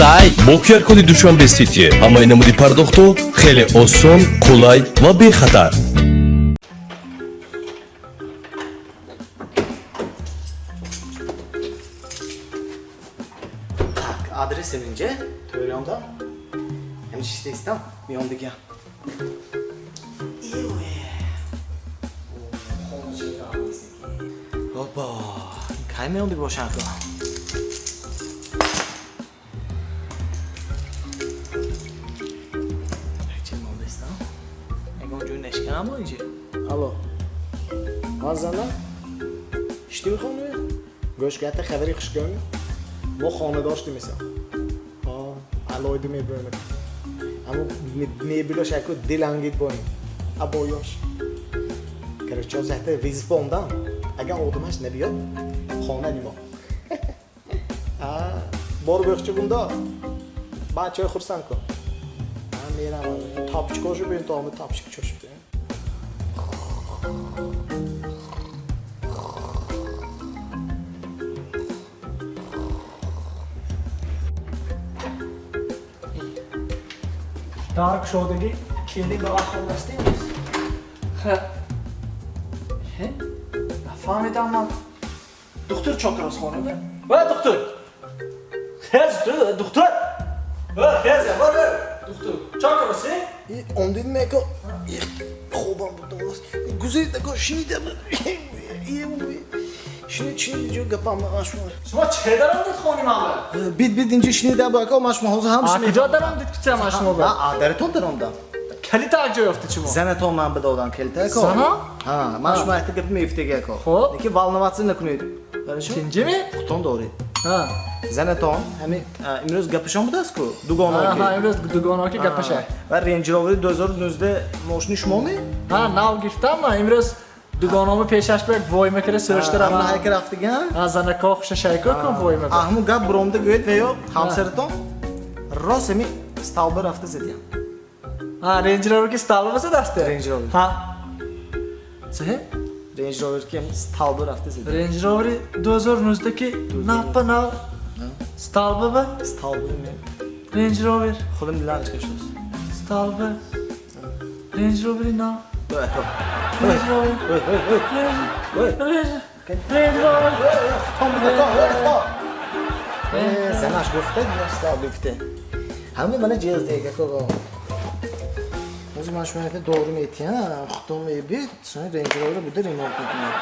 Қулай. Бо QR-коди Душанбе Сити ҳамаи намуди пардохтҳо хеле осон, қулай ва бехатар. Так, адрес инҷа, тӯриёнда. Ҳамин чизда истам, миён дигам. Опа, кай меомди бошам ку? Чӣ монда истам? Ягон ҷой нашканам бо инҷа? Алло. Ҳа, зана? Ишти мехонӣ? Гӯш гата, хабари хушгӯми. Мо хона доштем иса. Ҳа, алоҳида мебурем. Аммо мебелош яку дилангид бо ин. Абоёш. Короче, ҳозир якта вызов омдам. Агар одамаш набиёд, хона нимо. А, бор бӯхчи бунда. Бачаҳои хурсанд кун. А, мерам. Тапчикошу бин, то тапчик чошиб. Дар кушодагӣ келин ба вақт хонастем. Хе? Нафаҳмидам ман. Духтур чокирос хонада? Ва духтур! Хез, духтур! Ва хез, ва духтур. Чокирос, э? Омдид меко хобам буд. Гузид ако шинидам. Шинид, шинид, ҷо гапам ашма. Шумо чӣ даромдид хони ман ба? Бид, бид, инҷо шинида бо ако маш мо ҳозир ҳам А шунид. куҷо даромдид куча ман шумо ба? А, даратон даромдам. Калита як ҷо ёфтед шумо? Занатон ман бидодам калита ако. Зана? Ҳа, ман шумо якта гап мефтеги ако. Хоб. Лекин волноваться накунед. Хорошо? Тинҷими? Хутон доред. Ҳа. Занатон ҳами имрӯз гапашон будааст ку? Дугоноки. Ҳа, имрӯз дугоноки гапаша. Ва Range Rover 2019 мошини шумо ме? Ҳа, нав гирифтам ман имрӯз дугонома пешаш ба вой мекара сӯришта Ҳамна равам. ҳайка рафтиган? Ҳа, занако хуша шайко кун вой мекара. Ҳаму гап буромда гӯед ва ё ҳамсаратон рост ҳами столба рафта задиям. Ҳа, Range Rover ки столба задасте? Range Rover. Ҳа. Чӣ? Range Rover ки ҳами столба рафта задиям. Range Rover 2019 ки напа нав столба ба Столба ме. Range Rover Худам дилам чиқа шуд. столба Range Rover нав Ой, ако. Range Rover Ой, ой, ой. Ой. Range Rover. Занаш гуфта, столба гуфта. Ҳама мана ҷез дега ако. Ҳозир ман шумо якта дору метиҳам, худтон мебид, Range Rover буда ремонт мекунад.